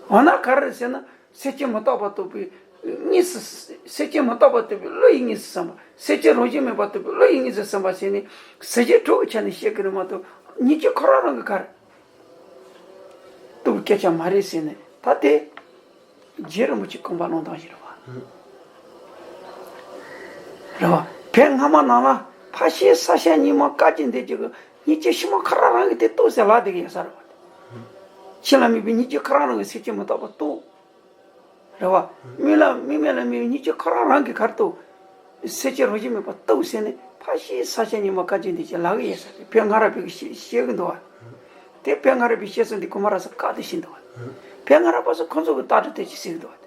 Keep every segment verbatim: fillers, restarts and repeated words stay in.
འོ་ན་ག་རེ་རེད་ཟེར་ན། སེམས་ཅན་མི་རྟག་པ་རྟོགས་པའི་གཉིས་སུ། སེམས་ཅན་མི་རྟག་པ་རྟོགས་པའི་བློ་ཡིས་གཉིས་སུ་བསམ་པ། སེམས་ཅན་རང་བཞིན་མེད་པ་རྟོགས་པའི་བློ་ཡིས་གཉིས་སུ་བསམ་པ་ཟེར་ནས་གཟུགས་ཅན་དྲུག་གི་ཆ་ནས་བཤད་ཀྱི་རེད་མ་གཏོགས། སྙིང་རྗེ་ཁོ་རང་རང་གི་ག་རེ་རྟོགས་པའི་སྐད་ཆ་མ་རེད་ཟེར་ནས། ད་དེ་རྗེ་རིན་པོ་ཆེ་དགོངས་པ་བླངས་སྟངས་ཤིག་རེད་བ། རེད་བ། བོད་སྔ་མ་ནང་ལ་ཕ་ཤེས་ས་ཤ་གཉིས་མ་དཀའ་སྤྱད་འདི་གཅིག་གི་སྙིང་རྗེ་ཕྱི་མ་ཁོ་རང་རང་གི་དེ་རྟོགས་ཟེར་ལབ་བསྡད་ཀྱི་ཡོད་ས་རེད་བ། ཕྱི་ལ་དམིགས་པའི་སྙིང་རྗེ་ཁོ་རང་རང་གི་སེམས་ཅན་མི་རྟག་པ་རྟོགས། རེད་བ། དམིགས་ལ་དམིགས་མེད་ལ་དམིགས་པའི་སྙིང་རྗེ་ཁོ་རང་རང་གི་ག་རེ་རྟོགས། སེམས་ཅན་རང་བཞིན་མེད་པ་རྟོགས་ཟེར་ནས་ཕ་ཤེས་ས་ཤ་གཉིས་མ་དཀའ་སྤྱད་འདི་གཅིག་ལབ་ཀྱི་ཡོད་ས་རེད། བོད་སྔ་རབས་པའི་གི་བཤད་བཤད་གི་འདུག་བ། དེ་བོད་སྔ་རབས་པའི་བཤད་སྲོལ་འདི་གོང་མ་ར་ས་བཀག་སྟེ་བཤད་འདུག་བ། བོད་སྔ་རབས་པ་ཚོ་ཁོང་ཚོ་གི་ལྟ་གྲུབ་དེ་ཅིག་ཟེར་གི་འདུག་བ།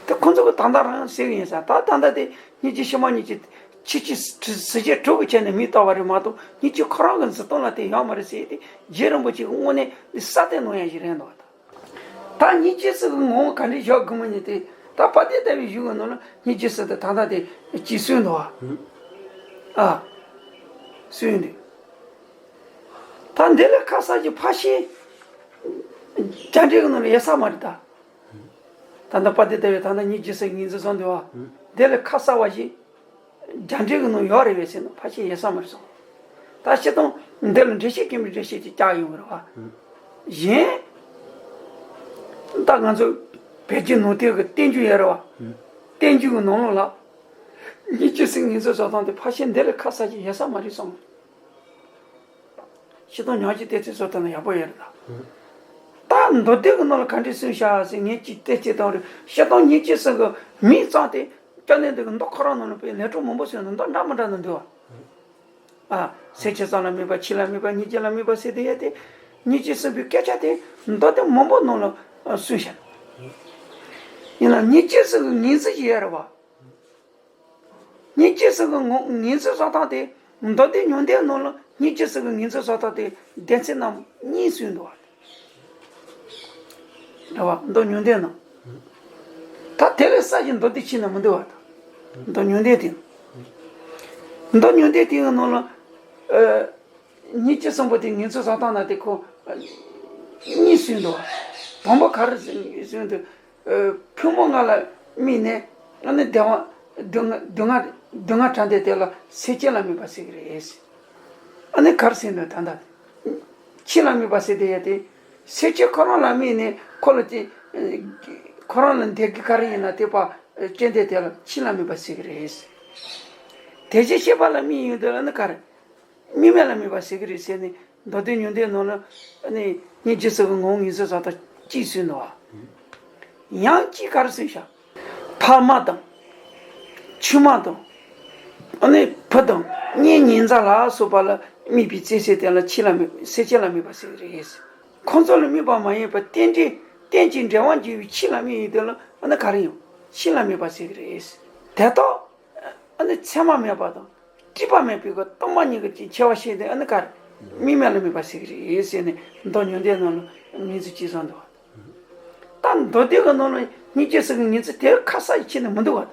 དེ་ཁོང་ཚོ་གི་ད་ལྟ་རང་ཟེར་གི་ཡིན་ས། ད་ད་ལྟ་དེ་སྙིང་རྗེ་ཕྱི་མ་གཉིས་ཀྱི་ཆོས་ཅན་གཟུགས་ཅན་དྲུག་གི་ཆ་ནས་མིང་བཏགས་པ་རེད་མ་གཏོགས། སྙིང་རྗེ་ཁོ་རང་གི་འཛིན་སྟངས་ལ་དེ་ཡོད་མ་རེད་ཟེར་ཏེ། རྗེ་རིན་པོ་ཆེ་གི་དངོས་གནས་འདི་གསལ་སྟོན་གནང་ཡ་ཞིག་རེད་འདུག་བ། ད་སྙིང་རྗེ་ཟེར་གི་ངོ་བོ་ག་འདྲས་བཞག་དགོས་མིན་ནི་དེ། ད་དཔལ་ལྡན་ཟླ་བའི་གཞུང་གི་ནང་ལ་སྙིང་རྗེ་ཟེར་དེ་ད་ལྟ་དེ་ཅིག་གསུངས་འདུག་བ། ཨ། གསུངས་འདུག་ད་འདི་ལས་ཁ་གསལ་གྱི་ཕར་ཕྱིན་རྒྱ་འགྲེལ་གྱི་ནང་ལ་ཡོད་ས་མ་རེད་ད། ད་ལྟ་དཔལ་ལྡན་ཟླ་བས་ད་ལྟ་སྙིང་རྗེ་ཟེར་ངོས་འཛིན་བཟོ་འདུག་བ། འདི་ལས་ཁ་གསལ་བ་ཞིག་རྒྱ་འགྲེལ་གྱི་ནང་ཡོད་རེད་པས་ཟེར་ན། ཕར་ཕྱིན་ཡོད་ས་མ་རེད་གསུངས། ད་སྤྱིར་བཏང་འདི་ལ་འགྲེལ་བཤད་རྐྱང་པའི་འགྲེལ་བཤད་ཅིག་བརྒྱབ་ཡོང་གི་རེད་བ། གཞན་ད་ང་ཚོ་བོད་བརྒྱུད་ནང་བསྟན་གྱི་བསྟན་བཅོས་ཡོད་རེད་བ། བསྟན་བཅོས་ཀྱི་ནང་ལོགས་ལ་སྙིང་རྗེ་ཟེར་ངོས་འཛིན་བཟོ་སྟངས་དེ་ཕར་ཕྱིན་འདི་ལས་ཁ་གསལ་ཅིག་ཡོད་ས་མ་རེད་གསུངས། སྤྱིར་བཏང་ཉག་གཅིག་བལྟས་ཚེ་བཟོ་ལྟ་ན་ཡག་པོ་ཡོད་རེད་ད། ད་མདོ་སྡེ་གི་ནང་ལ་ག་འདྲས་གསུངས་ཤག་ཟེར་ངས་ཅིག་བལྟས་ཚེ་བཏང་རེད། སྤྱིར་བཏང་སྙིང་རྗེ་ཟེར་གི་མིང་བརྩམས་ཏེ། སྐྱབས་གནས་འདི་གི་མདོ་ཁོ་རང་ནང་ལ་དཔེ་ལས་གྲོགས་མང་པོ་གསུངས་ནས་མདོ་འདྲ་མི་འདྲ་ནང་འདུག་བ། ཨ། སེམས་ཅན་ཙམ་ལ་དམིགས་པ། ཕྱི་ལ་དམིགས་པ། སྙིང་རྗེ་ལ་དམིགས་པ་ཟེར་དེ་ཡོད་དེ། སྙིང་རྗེ་གསུངས་པའི་སྐད་ཆ་དེ་མདོ་སྡེ་མང་པོ་ནང་ལ་གསུངས་ཤག་ཡིན་ན་སྙིང་རྗེ་ཟེར་གི་ངོས་འཛིན་ཞིག་ཡོད་རེད་བ། སྙིང་རྗེ་ཟེར་གི་ངོ་ངོས་འཛིན་བཟོ་སྟངས་དེ་མདོ་སྡེ་ཉུང་བསྡུས་ནང་ལ་སྙིང་རྗེ་ཟེར་གི་ངོས་འཛིན་བཟོ་སྟངས་དེ་སྡེ་ཚན་རྣམས་གཉིས་གསུངས་འདུག་བ། རེད་བ། མདོ་ཉུང་བསྡུས་ནང་། ད་དེ་ལས་གསལ་ཞིང་མདོ་སྡེ་ཕྱི་ནང་མི་འདུག་བ། ད་མདོ་ཉུང་བསྡུས་དེ། མདོ་ཉུང་བསྡུས་དེའི་ནང་ལ། ཨ། སྙིང་རྗེ་གསུམ་པོ་དེ་ངོས་འཛིན་བཟོ་སྟངས་ན་དེ་ཁོ་གཉིས་གསུངས་འདུག་བ། དང་པོ་ག་རེ་གསུངས་འདུག་ཨ། ཕུང་པོ་ལྔ་ལ་དམིགས་ནས། ཨ་ནི་བདེ་བ་སྡུག་བསྔལ་སྡུག་བསྔལ་སྡུག་བསྔལ་དྲངས་ཏེ་དེ་ལ་སེམས་ཅན་ལ་དམིགས་པ་ཟེར་གི་རེད། ཨ་ནི་ག་རེ་ཟེར་འདུག་ད་ལྟ་ཕྱི་ལ་དམིགས་པ་ཟེར་དེ་ཡ་དེ། སེམས་ཅན་ཁོ་རང་ལ་དམིགས་ནས་ཁོ་ལ་དེ། ཁོ་རང་ལ་བདེ་སྐྱིད་ག་རེ་ཡིན་ན་དེ་པ་སྤྱད་དེ་དེ་ལ་ཕྱི་ལ་དམིགས་པ་ཟེར་གི་རེད། དེ་བཞིན་གཤེགས་པ་ལ་དམིགས་ཡོང་དུས་ཨ་ནི་ག་རེ། དམིགས་མེད་ལ་དམིགས་པ་ཟེར་གི་རེད་ཟེར་ནས། མདོ་སྡེ་ཉུང་བསྡུས་ནང་ལ་ཨ་ནི་སྙིང་རྗེ་ཟེར་གི་ངོ་བོ་ངོས་འཛིན་བཟོ་སྟངས་གཅིག་གསུངས་འདུག་བ། ཡང་གཅིག་ག་རེ་གསུངས་ཤག་ཕ་མ་དང་། ཆུང་མ་དང་། ཨ་ནི་བུ་དང་གཉེན་ཉེ་ཚན་ལ་སོགས་པ་ལ་དམིགས་པའི་ཚེ་ཚེ་དེ་ལ་ཕྱི་ལ་དམིགས། སེམས་ཅན་ལ་དམིགས་པ་ཟེར་གི་རེད། ཁོང་ཚོ་ལ་དམིགས་པ་མ་ཡིན་པར་རྟེན་འབྲེལ་རྟེན་ཅིང་འབྲེལ་བར་འབྱེད་པའི་ཕྱི་ལ་དམིགས་ཡོང་དུས་ལ་ཨ་ནི་ག་རེ་ཡོང་། ཕྱི་ལ་དམིགས་པ་ཟེར་གི་རེད། དེ་དག་ཨ་ནི་མཚན་མ་མེད་པ་དང་སྤྲོས་པ་མེད་པའི་གི་སྟོང་པ་ཉིད་ཀྱི་ཆེ་བ་ཤེས་ཏེ་ཨ་ནི་ག་རེ། དམིགས་མེད་ལ་དམིགས་པ་ཟེར་གི་རེད་ཟེར་ནས་མདོ་ཉུང་བསྡུས་ནང་ལ་ངོས་འཛིན་བྱས་སོང་འདུག་བ། ད་མདོ་སྡེ་གི་ནང་ལ་སྙིང་རྗེ་ཟེར་གི་ངོས་འཛིན་དེ་ཁ་གསལ་ཡིན་ནི་མི་འདུག་བ།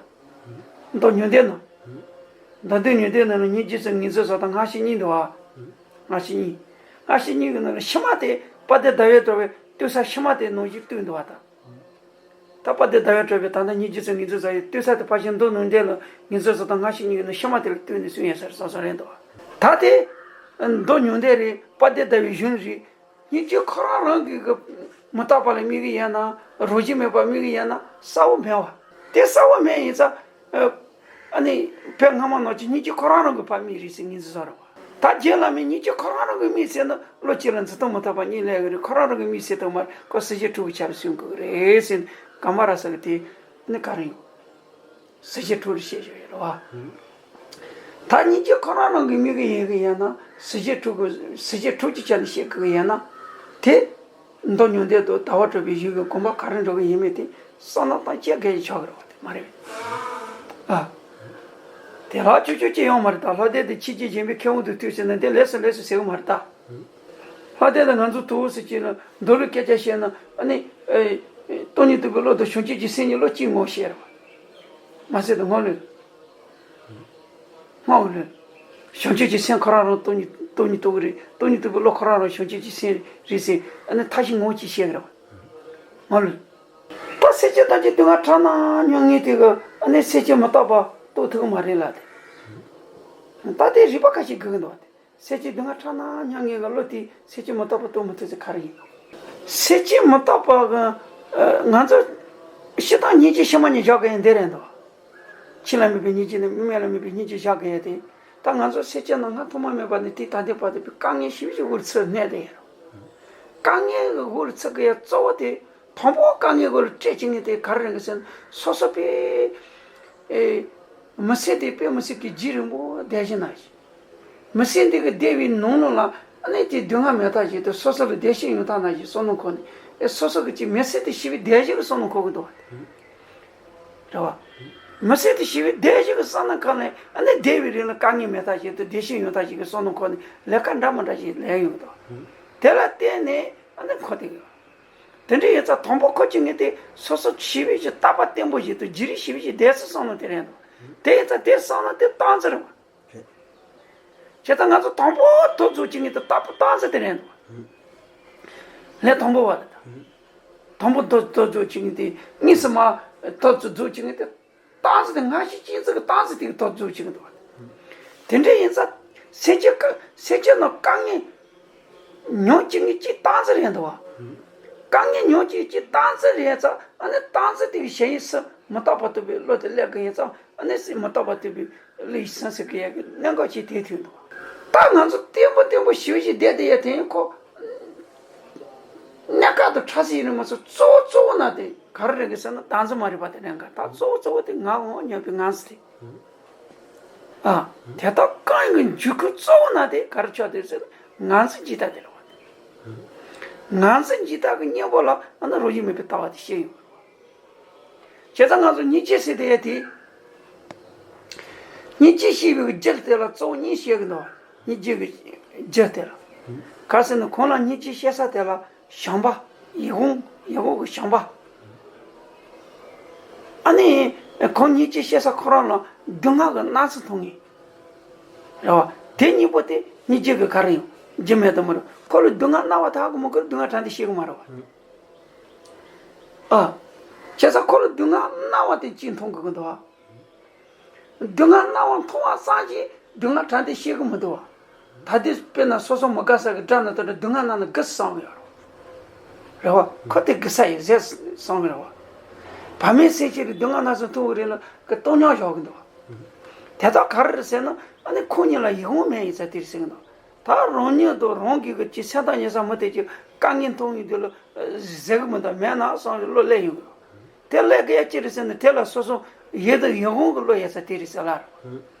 མདོ་ཉུང་བསྡུས་ནང་། མདོ་སྡེ་ཉུང་བསྡུས་ནང་ལ་སྙིང་རྗེ་ཟེར་ངོས་འཛིན་བཟོ་སྟངས་སྔ་ཕྱི་གཉིས་འདུག་བ། སྔ་ཕྱི་གཉིས། སྔ་ཕྱི་གཉིས་ཀྱི་ནང་ལ་ཕྱི་མ་དེ་དཔལ་ལྡན་ཟླ་བས་གྲགས་པའི་ལྟོས་ས་ཕྱི་མ་དེ་ནང་བཞིན་བསྟན་འདུག་བ་ད། ད་དཔལ་ལྡན་ཟླ་བས་གྲགས་པའི་ད་ལྟ་སྙིང་རྗེ་ཟེར་ངོས་འཛིན་བཟོ་ཡི་ལྟོས་ས་དེ་ཕར་ཕྱིན་མདོ་ཉུང་བསྡུས་ལ་ངོས་འཛིན་བཟོ་སྟངས་སྔ་ཕྱི་གཉིས་ཀྱི་ནང་ཕྱི་མ་དེ་ལ་བསྟན་ནས་གསུངས་ཡོད་ས་རེད། སོ་སོ་རེད་འདུག་བ། ད་དེ་མདོ་ཉུང་བསྡུས་རེད། དཔལ་ལྡན་ཟླ་བའི་གཞུང་རེད། སྙིང་རྗེ་ཁོ་རང་རང་གི་གི་མི་རྟག་པ་ལ་དམིགས་ཀྱི་ཡོད་ན། རང་བཞིན་མེད་པ་དམིགས་ཀྱི་ཡོད་ན་གསལ་བོ་མེད་བ། དེ་གསལ་བོ་མེད་ཡིན་ཙང་། ཨ་ནི་བོད་སྔ་མ་ནང་བཞིན་སྙིང་རྗེ་ཁོ་རང་རང་གི་ཕར་དམིགས་རེད་ཟེར་ངོས་འཛིན་བཟོ་རེད་བ། ད་རྗེ་བླ་མས་སྙིང་རྗེ་ཁོ་རང་རང་གི་དམིགས་ཟེར་ན་བློ་གཅིག་ལ་འཛིན་སྟངས་མི་རྟག་པ་གཉིས་སླེབས་ཀྱི་རེད། ཁོ་རང་རང་གི་དམིགས་ཟེར་དུ་མར་ཁོ་གཟུགས་ཅན་དྲུག་གི་ཆ་ལ་གསུང་དགོས་ཀྱི་རེད་ཟེར་ནས་ག་མ་ར་ས་གི་དེ་ནི་ག་རེ་ཡོང་། གཟུགས་ཅན་དྲུག་ལ་བཤད་བཞག་ཡོད་རེད་བ། ད་སྙིང་རྗེ་ཁོ་རང་རང་གི་དམིགས་ཀྱི་ཡིན་གི་ཡིན་ན། གཟུགས་ཅན་དྲུག་གི་གཟུགས་ཅན་དྲུག་གི་ཆ་ནས་བཤད་གི་ཡིན་ན། དེ་མདོ་ཉུང་བསྡུས་དང་ཟླ་བ་གྲགས་པའི་གཞུང་གི་དགོངས་པ་ག་རེ་འགྲོ་གི་ཡིན་མིན་དེ་བསམ་བློ་བཏང་དཔྱད་གལ་ཆེ་ཆགས་ཀྱི་རེད་བ། དེ་མ་རེད། ཨ། དེ་ལ་ཆོག་ཆོག་ཅི་ཡོང་མ་རེད། ད་ལྷ་སྡེ་དེ་ཆོས་ཀྱི་བྱིན་པའི་ཁེ་དབང་དུ་བཏུས་ཟེར་ན་དེ་ལས་སུ་ལས་སུ་ཟེར་གི་མ་རེད་ད། ལྷ་སྡེ་ལ་ང་ཚོ་ཐུགས་སུ་ཅི་ལ་མདོ་ལུགས་སྐད་ཆ་བཤད་ན་ཨ་ནི། ཨེ། སྟོང་ཉིད་རྟོགས་པའི་བློ་དང་བྱང་ཆུབ་ཀྱི་སེམས་གཉིས་བློ་གཅིག་ངོ་ཤེས་རེད་བ། མ་ཟད་དུ་སྔོན་ལུས། སྔོན་ལུས། བྱང་ཆུབ་ཀྱི་སེམས་ཁོ་རང་རང་སྟོང་ཉིད་སྟོང་ཉིད་རྟོགས་ཀྱི་རེད། སྟོང་ཉིད་རྟོགས་པའི་བློ་ཁོ་རང་རང་བྱང་ཆུབ་ཀྱི་སེམས་རེད་ཟེར་ཨ་ནི་མཐའ་བཞི་ངོ་གཅིག་ཤེས་ཀྱི་རེད་བ། ང་ལུས། ད་སེམས་ཅན་ཐམས་ཅད་སྡུག་བསྔལ་ཕྲ་ན་མྱོང་ངེས་དེ་གི་ཨ་ནི་སེམས་ཅན་མི་རྟག་པ་རྟོགས་ཐུབ་ཀྱི་མ་རེད་ལ་དེ། ད་དེ་རིག་པ་ཁ་ཤས་དགོས་ཀྱི་འདུག་བ་དེ། སེམས་ཅན་སྡུག་བསྔལ་ཕྲ་ན་མྱོང་ངེས་གི་བློ་དེ་སེམས་ཅན་མི་རྟག་པ་རྟོགས་མི་ཐུབ་ཚེ་ག་རེ་ཡིན། སེམས་ཅན་མི་རྟག་པ་གི་ང་ཚོ་སྤྱིར་བཏང་སྙིང་རྗེ་ཕྱི་མ་གཉིས་བཞག་གི་ཡིན་དེ་རེད་འདུག་ཕྱི་ལ་མེད་པའི་སྙིང་རྗེ་ནི་སྨད་ལ་མེད་པའི་སྙིང་རྗེ་བཞག་གི་ཡོད་དེ། ད་ང་ཚོ་སེམས་ཅན་ནང་སྔ་ཐོག་མ་མེད་པ་ནས་དེ་ད་ལྟའི་བར་དུ་དཀའ་ངལ་ཞེ་པོ་ཅིག་འུར་ཚུགས་གནས་བསྡད་ཡོད་རེད། དཀའ་ངལ་གྱི་འུར་ཚུགས་ཀྱི་ཡ་གཙོ་བོ་དེ་དང་པོ་དཀའ་ངལ་གྱི་འུར་སྤྲད་བྱེད་མཁན་དེ་ག་རེ་རེད་ཟེར་ན་སོ་སོ་པའི་ཨེ་མི་ཚེ་དེ་དཔེ་མི་སྲིད་ཀྱི་རྒྱུན་རིང་པོ་བསྡད་བཞིན་ན་ཞིག་མི་ཚེ་འདི་གི་བསྡད་པའི་ནང་ལོགས་ལ་ཨ་ནི་དེ་སྡུག་བསྔལ་མེད་ཐབས་ཅིག་ཏུ་སོ་སོ་ལ་བདེ་སྐྱིད་ཡོང་ཐབས་ན་ཞིག་བསམ་བློ་འཁོར་ནས་ཨེ་སོ་སོ་གི་ཅིག་མི་ཚེ་དེ་ཞི་བའི་བདེ་སྐྱིད་ཀྱི་བསམ་བློ་འཁོར་གི་འདུག་བ། རེད་བ། མི་ཚེ་དེ་ཞི་བའི་བདེ་སྐྱིད་ཀྱི་བསམ་བློ་འཁོར་ནས་ཨ་ནི་བསྡད་པའི་རིང་ལ་དཀའ་ངལ་མེད་ཐབས་ཅིག་ཏུ་བདེ་སྐྱིད་ཡོང་ཐབས་ཅིག་གི་བསམ་བློ་འཁོར་ནས་ལས་ཀ་འདྲ་མི་འདྲ་ཞིག་ལས་ཡོང་གི་འདུག་བ། དེ་ལ་བརྟེན་ནས་ཨ་ནི་འཁོར་དེ་གི་དེ་འདྲ་ཡིན་ཙང་དང་པོ་འཁོར་བྱེད་མཁན་དེ་སོ་སོ་ཞི་བའི་ཞིག་རྟག་པ་བརྟན་པོ་ཞིག་ཏུ་བརྗེད་རེས་ཞི་བའི་ཞིག་བསྡད་ཚུལ་བསམ་བློ་དེ་རེད་འདུག་དེ་ཡིན་ཙང་དེ་བསམ་བློ་དེ་སྟངས་འཛིན་རེད་བ། རེད། བྱས་ཙང་ང་ཚོ་དང་པོ་ཐོབ་ཚུལ་བྱེད་མཁན་དེ་རྟག་པ་སྟངས་འཛིན་དེ་རེད་འདུག་ལས་དང་པོ་བ་དེ་དང་། དང་པོ་ཐོབ་ཐོབ་ཚུལ་བྱེད་མཁན་དེ་གཉིས་སུ་མ་ཐོབ་ཚུལ་བྱེད་མཁན་དེ་སྟངས་འཛིན་དེ་སྔ་ཕྱི་གཅིག་མཚུངས་ཀྱི་སྟངས་འཛིན་དེ་ཐོབ་ཚུལ་བྱེད་མཁན་འདུག་བ། དེ་འདྲ་ཡིན་ཙང་སེམས་ཅན་དཀའ་སེམས་ཅན་ནང་དཀའ་ངལ་མྱོང་བྱེད་མཁན་གཅིག་སྟངས་འཛིན་རེད་འདུག་བ། དཀའ་ངལ་མྱོང་བྱེད་མཁན་གཅིག་སྟངས་འཛིན་རེད་ཙང་ཨ་ནི་སྟངས་འཛིན་དེ་གི་ཞེན་ཡུལ་སུ་མི་རྟག་པ་རྟོགས་པའི་བློ་དེ་སླེབས་གི་ཡིན་ཙང་ཨ་ནི་སུ་མི་རྟག་པ་རྟོགས་པའི་བློ་ཡི་སེམས་སུ་གི་ཡ་གི་གནད་འགག་ཅིག་དེ་ཐོན་འདུག་ད་ང་ཚོ་བརྟན་པོ་བརྟན་པོ་ཞི་བ་ཞིག་བསྡད་དེ་ཡ་དེ་ཡིན་ཁོ། གནས་སྐབས་དང་འཕྲད་སྲིད་ཡིན་ནི་མ་ཚོ་གཙོ་བོ་གཙོ་བོ་ན་དེ་ག་རེ་རེད་གི་ཟེར་ན་བདག་འཛིན་མ་རིག་པ་དེ་རེད་ག་ད་གཙོ་བོ་གཙོ་བོ་དེ་ང་འོང་སྙམ་པའི་ངང་ཚུལ་དེ། ཨ། དེ་དག་གང་གི་འཇུག་ཁུལ་གཙོ་བོ་ན་དེ་ག་རེ་ཆགས་དེ་ཟེར་ན་ངང་འཛིན་འཇིག་ལྟ་དེ་རེད་བ། ངང་འཛིན་འཇིག་ལྟ་གི་གཉེན་པོ་ལ་ཨ་ན་རང་བཞིན་མེད་པའི་ལྟ་བ་དེ་ཤེས་ཡོང་། བྱས་ཙང་ང་ཚོ་སྙིང་རྗེ་ཟེར་དེ་ཡ་དེ། སྙིང་རྗེ་ཞེས་པའི་རྒྱུ་དེ་ལ་གཙོ་བོ་གཉིས་བཤད་གི་འདུག་སྙིང་རྗེ་གི་རྒྱུ་དེ་ལ། ག་ཟེར་ན་གང་ལ་སྙིང་རྗེ་སྐྱེ་ས་དེ་ལ་བྱམས་པ། ཡིད་འོང་ཡིད་འོང་གི་བྱམས་པ། ཨ་ནི། གང་སྙིང་རྗེ་སྐྱེ་ས་ཁོ་རང་ལ་སྡུག་བསྔལ་གི་སྣང་ཚུལ་མཐོང་ངེས། རེད་བ། དེ་གཉིས་པོ་དེ་སྙིང་རྗེ་གི་ག་རེ་ཡང་རྒྱུ་མེད་དུ་མི་རུང་། ཁོ་ལ་སྡུག་བསྔལ་སྣང་བ་དག་གི་མི་དགོས་སྡུག་བསྔལ་དྲན་དེ་ཤེས་གི་མ་རེད་བ། ཨ། བྱས་ཙང་ཁོ་ལ་སྡུག་བསྔལ་སྣང་བ་དེ་གཅིག་མཐོང་དགོས་ཀྱི་འདུག་བ། སྡུག་བསྔལ་སྣང་བ་མཐོང་བ་ཙམ་གྱིས་སྡུག་བསྔལ་དྲན་དེ་ཤེས་ཀྱི་མི་འདུག་བ། ད་དེ་དཔེར་ན་སོ་སོ་མི་དགའ་ས་གི་དགྲ་ནི་དེ་འདྲ་སྡུག་བསྔལ་སྣང་ན་དགའ་བསམ་གི་ཡོད་རེད་བ། རེད་བ། ཁོ་དེ་དགའ་ས་ཡིན་ཟེར་བསམ་གི་རེད་བ། བ་མའི་སེམས་ཅན་རེད་སྡུག་བསྔལ་སྣང་ཚུལ་མཐོང་གི་རེད་ལ་གི་སྟོང་ཉག་བཞག་གི་འདུག་བ། དེ་དག་ག་རེ་རེད་ཟེར་ན་ཨ་ནི་ཁོ་གཉིས་ལ་ཡིད་འོང་མེད་ཡིན་ས་དེ་རེད་ཟེར་གི་འདུག་ད་རང་ཉིད་དང་རང་གི་གི་ཅི་སེམས་དང་ཉེ་ས་མི་དེ་ཅི་དཀའ་ངལ་མཐོང་ཡོང་དུས་ལ་ཟེར་གི་མི་འདུག་མེད་ན་བསམ་བློ་སླེབས་ཡོང་གི། དེ་སླེབས་གི་ཡ་ཅི་རེད་ཟེར་ན་དེ་ལ་སོ་སོ་ཡིད་དང་ཡིད་འོང་གི་བློ་ཡོད་ས་དེ་རེད་ཟེར་ལ།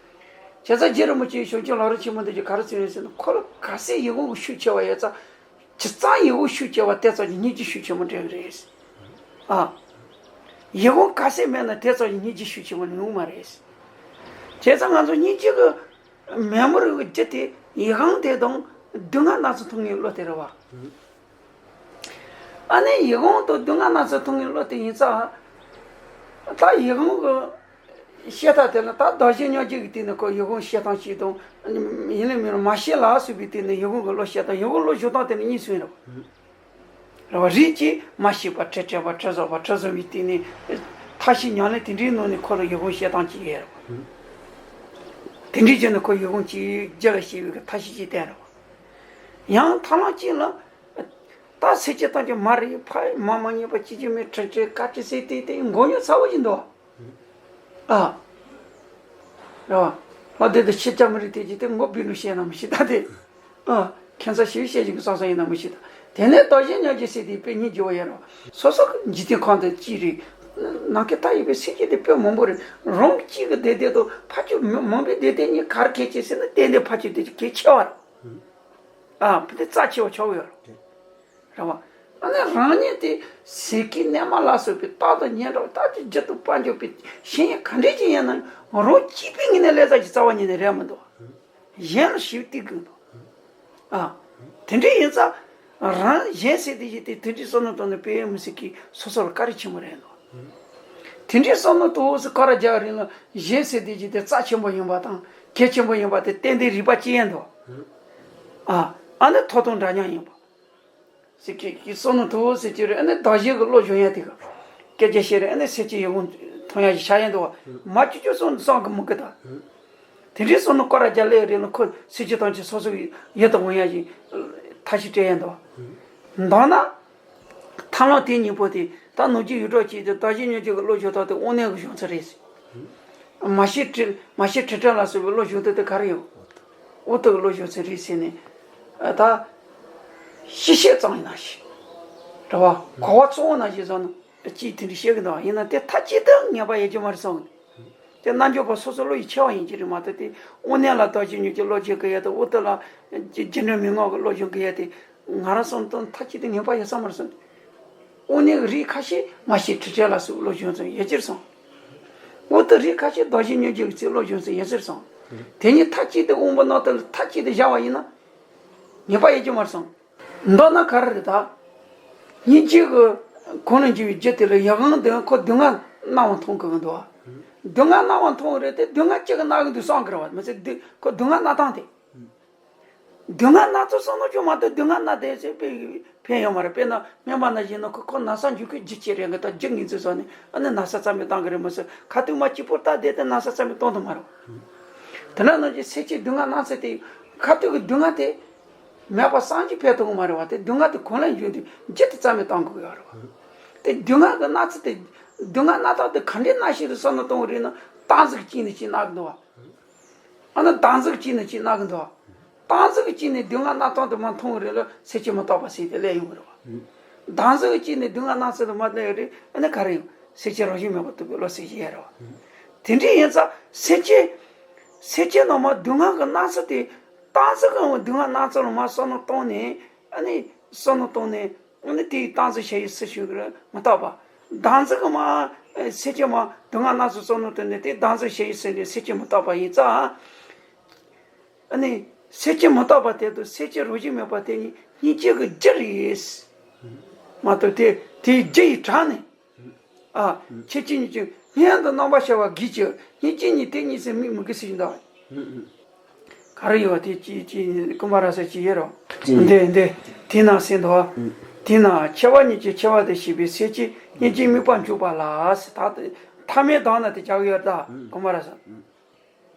བྱས་ཙང་རྗེ་རིན་པོ་ཆེའི་ཞང་ཞུང་ལག་རོགས་ཆེན་མོ་འདི་ཅི་ག་རེ་ཟེར་ཡོད་ཟེར་ན་ཁོ་ལ་ག་ཚད་ཡིད་འོང་གི་ཤུགས་ཆེ་བ་ཡོད་ཙང་། ཇི་ཙམ་ཡིད་འོང་ཤུགས་ཆེ་བ་དེ་ཙམ་གྱིས་སྙིང་རྗེ་ཤུགས་ཆེན་པོ་འདྲེན་གི་རེད། ཨ། ཡིད་འོང་ག་ཚད་མེད་ན་དེ་ཙམ་གྱིས་སྙིང་རྗེ་ཤུགས་ཆེན་པོ་ཡོང་མ་རེད། བྱས་ཙང་ང་ཚོ་སྙིང་རྗེ་གི་མེ་མོ་རིག་གི་རྒྱུ་དེ་ཡིད་འོང་དེ་དང་སྡུག་བསྔལ་སྣང་ཚུལ་མཐོང་ངེས་བློ་དེ་རེད་བ། ཨ་ནི་ཡིད་འོང་དང་སྡུག་བསྔལ་སྣང་ཚུལ་མཐོང་ངེས་བློ་དེ་ཡིན་ཙང་། ད་ཡིད་འོང་གི་ཤེས་སྟངས་དེ་ལ་ད་བདག་གཞན་མཉམ་བརྗེ་གི་སྟེང་ནས་ཁོ་ཡིད་འོང་ཤེས་སྟངས་ཤིག་དང་། ཡིན་ལ་མིན་ལ་མ་ཤེས་ལ་སོགས་པའི་སྟེང་ནས་ཡིད་འོང་གི་བློ་ཤེས་སྟངས་ཡིད་འོང་བློ་ཤེས་སྟངས་དེ་ནི་གཉིས་སུ་ཡིན་རེད་བ། རེད་བ། རིགས་ཀྱིས་མ་ཤེས་པ་དྲི་དྲན་པ་དྲི་བཟོད་པ་དྲི་བཟོད་པའི་སྟེང་ནས་ཐ་ཤི་ཉམས་ལེན་དེ་འདྲའི་ནང་ནས་ཁོ་ལ་ཡིད་འོང་ཤེས་སྟངས་ཅིག་ཡོད་རེད་བ། དེ་འདྲའི་རྗེས་ནས་ཁོ་ཡིད་འོང་ཅིག་རྒྱུད་ལ་སྐྱེ་བའི་གི་ཐ་ཤི་ཅིག་བསྟན་རེད་བ། ཡང་ཐ་ལམ་གཅིག་ལ། ད་སེམས་ཅན་ཐམས་ཅད་མ་རེད་ཕ་མ་མ་ཉེས་པ་ཅི་ཅི་མེད་ཁྲེལ་ཁྲེལ་དཀའ་ཁྲེལ་སེ་དེ་དེ་མགོ་ཉོག་ཚ་བོ་ཞིག་འདུག་ཨ། རེད་བ། ལྷ་སྡེ་དང་ཤེས་བྱ་མི་རིགས་དེ་ཅི་དེ་མགོ་སྦས་ནུ་བཤད་ན་མི་ཤེས་ད་དེ། ཨ། ཁྱད་མཚར་ཞིག་བཤད་ཀྱི་གི་སང་སང་ཡིན་ན་མི་ཤེས་ད། དེ་ནས་བདག་གཞན་མཉམ་བརྗེ་སེ་དེ་དཔེ་སྙིང་རྗེ་བ་ཡོད་རེད་བ། སོ་སོ་གི་འཇིག་རྟེན་ཁམས་དེ་གཅིག་རེད། ནམ་མཁའི་མཐའ་ཡས་པའི་སེམས་ཅན་དེ་དཔེ་མང་པོ་རེད། རང་གཅིག་གི་བདེ་སྡུག་དང་ཕ་ཆོས་མང་པོའི་བདེ་སྡུག་གཉིས་ག་རེ་གལ་ཆེ་ཟེར་ན་ཏན་ཏན་ཕ་ཆོས་བདེ་སྡུག་གལ་ཆེ་བ་རེད། ཨ་ཕ་དེ་རྩ་ཆེ་བ་ཆགས་ཡོད་རེད། རེད་བ། ཨ་ནི་རང་ཉིད་དེ་ཟས་ཀྱི་གནས་མལ་ལ་སོགས་པའི་རྟག་ཏུ་ཉེ་འགྲོ་རྟག་ཏུ་རྒྱུད་དུ་དཔལ་འབྱོར་པའི་ཤེས་ཡོན་ག་འདྲས་ཅིག་ཡིན་ན་རང་གཅིག་པུའི་ངོས་ནས་ལས་ཙམ་གྱི་རྩ་བ་ཉིད་ནས་རེད་མི་འདུག་གཞན་ལ་ཞིབ་ཏིག་དགོས་འདུག་ཨ། དེ་འདྲས་ཡིན་ཙང་། རང་གཞན་ཟེར་དེ་ཞིག་དེ་དེ་འདྲའི་བསམ་བློ་བཏང་ནས་དཔེ་མི་སྲིད་ཀྱི་སོ་སོ་ལ་བཀའ་དྲིན་ཆེན་པོ་རེད་འདུག་དེ་འདྲའི་བསམ་བློ་གཏོང་འོག་སུ་ཁ་ར་རྒྱག་རིང་ལ་གཞན་ཟེར་དེ་ཞིག་དེ་རྩ་ཆེན་པོ་ཡིན་པ་དང་གལ་ཆེན་པོ་ཡིན་པ་དེ་ཏན་ཏན་རིག་པ་སྐྱེ་ཡས་འདུག་ཨ། ཨ་ནི་ཐོབ་ཐང་འདྲ་མཉམ་ཡིན་པ། ཟེར་གྱི་གི་བསམ་མནོ་ཐུབ་ཟེར་གྱི་རེད། ཨ་ནི་བདག་གཞན་གྱི་བློ་སྦྱོང་ཡ་དེ་ག་སྐད་ཆ་བཤད་རེད། ཨ་ནི་སེམས་ཅན་ཡིད་འོང་མཐོང་ཡ་ཞིག་ཆགས་ཡ་འདུག་བ། མ་ཅི་ཅོ་སོང་བསམ་གི་མི་གི་ད། དེ་འདྲའི་བསམ་མནོ་སྐོར་ར་རྒྱག་ལེ་རེད་ན་ཁོ་སེམས་ཅན་ཐམས་ཅད་སོ་སོ་གི་ཡིད་དུ་འོང་ཡ་ཞིག་ཐབས་ཤེས་སྤྲད་ཡ་འདུག་བ། མདོར་ན། ཐབས་ལམ་དེ་གཉིས་པོ་དེ་ད་ནོར་གྱི་ཡུལ་གྲོགས་ཀྱིས་དེ་བདག་གཞན་མཉམ་བརྗེ་གི་བློ་སྦྱོང་སྟངས་དེ་དབང་རྣོན་གྱི་སྦྱོང་ཚུལ་རེད། མ་ཤེས་ཁྲིད་མ་ཤེས་ཁྲིད་ཁྲིད་ལ་སོགས་པའི་བློ་སྦྱོང་སྟངས་དེ་ག་རེ་ཡོད། དབང་རྟུལ་གྱི་བློ་སྦྱོང་ཚུལ་རེད་ཟེར་ནས། ཨ་ད། ཤེས་བྱེད་ཙམ་ཡིན་ན་ཞིག་རེད་བ། གོ་བ་ཚོ་བོ་ནང་བཞིན་བཟོ་ན་ཅིག་དེ་འདྲ་བཤད་གི་འདུག་ཡིན་ན་དེ་མཐའ་གཅིག་ཏུ་ངེས་པ་ཡོད་ཀྱི་མ་རེད་བསམ་གི། དེ་རྣལ་འབྱོར་པ་སོ་སོ་བློ་ཡི་ཆེ་བ་ཡིན་གྱི་རེད་མ་གཏོགས་དེ་དབང་རྣོན་ལ་བདག་གཞན་མཉམ་བརྗེ་གི་བློ་སྦྱོང་གི་ཡ་དང་དབང་རྟུལ་ལ་རྒྱུ་འབྲས་མན་ངག་གི་བློ་སྦྱོང་གི་ཡ་དེ་ང་རང་བསམ་དོན་མཐའ་གཅིག་ཏུ་ངེས་པ་ཡོད་ས་མ་རེད་བསམ། དབང་རྣོན་གྱི་རིགས་ཁ་ཤས་མ་ཤེས་ཁྲིད་ཁྲིད་ལ་སོགས་བློ་སྦྱོང་ཚུལ་ཡོད་ཀྱི་རེད་བསམ། དབང་རྟུལ་རིགས་ཁ་ཤས་བདག་གཞན་མཉམ་བརྗེ་གི་ཚུལ་བློ་སྦྱོང་ཚུལ་ཡོད་ཀྱི་རེད་བསམ། དེ་གཉིས་མཐའ་གཅིག་ཏུ་དབང་པོ་རྣོན་རྟུལ་མཐའ་གཅིག་ཏུ་བཞག་པ་ཡིན་ན། ངེས་པ་ཡོད་ཀྱི་མ་རེད་བསམ། མདོར་ན་ག་རེ་རེད་ད། སྙིང་རྗེ་གི་གོང་ལ་འགྱུར་བའི་རྒྱུ་དེ་ལ་ཡང་དེ་ཁོ་སྡུག་བསྔལ་སྣང་བ་མཐོང་གི་མི་འདུག་བ། སྡུག་བསྔལ་སྣང་བ་མཐོང་གི་རེད་དེ་སྡུག་བསྔལ་གཅིག་གི་སྣང་གི་འདུག་བསམ་གི་རེད་བ། མི་ཚེ་འདི་ཁོ་སྡུག་བསྔལ་སྣང་སྟངས་དེ། སྡུག་བསྔལ་སྣང་ཚུལ་བསམ་བློ་བཅོས་མ་གཏོགས་སྡུག་བསྔལ་སྣང་དེ་ཚེ་དཔེ་ཕན་ཡོད་མ་རེད། དཔེར་ན་སྨན་པ་ནང་བཞིན་ན་ཁོ་ཁོ་ན་ཚ་འཇུ་ཁོས་རྒྱུ་ཅི་རེད་གི་ད་རྒྱུ་ངོས་འཛིན་བཟོ་ནས་ཨ་ནི་ན་ཚ་རྩ་མེད་བཏང་གི་རེད་མི་སྲིད་ཁ་ཐུག་མ་གཅིག་པུར་ལྟ་བསྡད་དེ་ན་ཚ་རྩ་མེད་གཏོང་ཐུབ་མ་རེད་བ། དེ་ན་ནང་བཞིན་སེམས་ཅན་སྡུག་བསྔལ་སྣང་ཚུལ་དེ་ཁ་ཐུག་གི་སྡུག་བསྔལ་དེ། མེད་པ་སངས་རྒྱས་ཕན་ཐོགས་མ་རེད་བ། དེ་སྡུག་བསྔལ་དེ་གོང་ལ་འཇུག་དུས་འཇུག་ཏུ་རྩ་མེད་གཏོང་དགོས་ཡོད་རེད་བ། དེ་སྡུག་བསྔལ་གྱི་སྣང་ཚུལ་དེ་སྡུག་བསྔལ་སྣང་སྟངས་དེ་ག་འདྲའི་སྣང་ཤེས་རེད་བསམ་བློ་གཏོང་གི་རེད་ན་སྟངས་ཟིག་གཅིག་ནས་གཅིག་སྣང་གི་འདུག་བ། ཨ་ནི་སྟངས་ཟིག་གཅིག་ནས་གཅིག་སྣང་གི་འདུག་བ། སྟངས་ཟིག་གཅིག་ནས་སྡུག་བསྔལ་སྣང་སྟངས་དེ་མ་མཐོང་གི་རེད་ལ་སེམས་ཅན་མི་རྟག་པ་ཟེར་དེ་སླེབས་ཡོང་གི་རེད་བ། སྟངས་ཟིག་གཅིག་ནས་སྡུག་བསྔལ་སྣང་ཚུལ་དེ་མ་སླེབས་རེད་ཨ་ནི་ག་རེ་ཡོང་སེམས་ཅན་རང་བཞིན་མེད་པར་རྟོགས་པའི་བློ་ཟེར་གྱི་ཡོད་རེད་བ། དེ་འདྲ་ཡིན་ཙང་སེམས་ཅན་སེམས་ཅན་ནང་མ་སྡུག་བསྔལ་གྱི་སྣང་ཚུལ་དེ་སྟངས་ཟིག་གི་སྡུག་བསྔལ་སྣང་ཚུལ་ལ་མ་བསམ་བློ་གཏོང་ནས། ཨ་ནི་བསམ་བློ་བཏང་ནས་ཨ་ནི་དེའི་སྟངས་འཛིན་བྱེད་ཡུལ་སུ་ཞིག་རེད་མི་རྟག་པ། བདག་འཛིན་གྱི་མ་སེམས་ཅན་མ་སྡུག་བསྔལ་སྣང་ཚུལ་བསམ་བློ་བཏང་ནས་དེའི་བདག་འཛིན་བྱེད་ཡུལ་སུ་ནི་སེམས་ཅན་མི་རྟག་པ་ཡིན་ཙང་། ཨ་ནི་སེམས་ཅན་མི་རྟག་པ་དེ་དང་སེམས་ཅན་རང་བཞིན་མེད་པ་དེ་གཉིས་སྙིང་རྗེ་གི་རྒྱུ་རེད། མ་གཏོགས་དེ་དེའི་རྒྱུ་ཡི་གྲངས་ནི། ཨ། ཁྱེད་ཀྱིས་ཉིད་ཀྱི་སྙན་དུ་རྣམ་པར་ཤར་བ་གིས་ཀྱི་སྙིང་རྗེ་ཉིད་དེ་གཉིས་སུ་དམིགས་མི་དགོས་ཟེར་གྱི་འདུག་ག་རེ་ཡོད་དེ་ཅི་ཅི་ཀུན་པ་ར་ས་ཅི་ཡོད་རོ། ཅི། འདི་འདི་དེ་ན་ཟེར་འདུག་དེ་ན་ཆེ་བ་ཉིད་ཀྱི་ཆེ་བ་དེ་ཤེས་པའི་སེམས་ཀྱིས་སྙིང་རྗེའི་དམིགས་པ་འཇུག་པ་ལ་ཟེར་ད་དེ་ཐ་མའི་གདངས་ན་དེ་བྱ་གི་ཡོད་ད་ཀུན་པ་ར་ས།